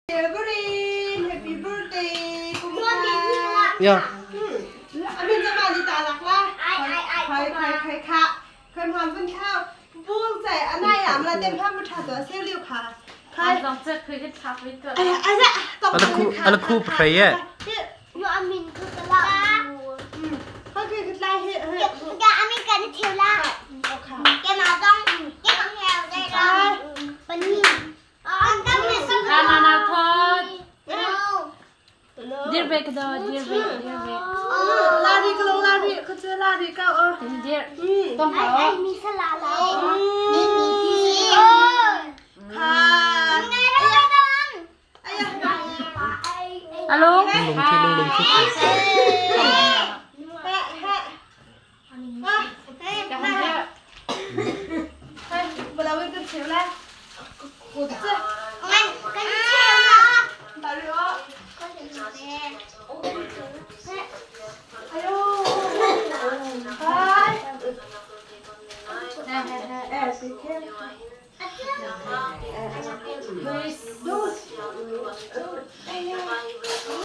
Everin, happy birthday! Ya. Amin zama ni ta lak la. Khai khai khai kha. Khai hoàn vân khao. Buông giải anh ai làm là tem ham một thà siêu liu khá. Khai. Ai ai dạ. Ala khu pray ye. Amin ku la. Khai khai khai la he he. Ka amin kan thiu la. Ke ma dong. Ke ma heo dai la. Pani. An kan me sa. Na na thot. Dir bek do, dir bek, dir bek. La đi cái lông la đi, cứ chơi la đi cao ơ. Dir. Tong Ai hao. ai mi sa la la. Mi mi si. Kha. Ngai ra dong. Ai da. Alo. Lung lung khi lung lung khi. Ha ha. Ha. Hai, vừa là bên cân chiếu la. Ngai kan thiu la. Bà rửa. Ayo. Hai. Eh, sikit. Dus.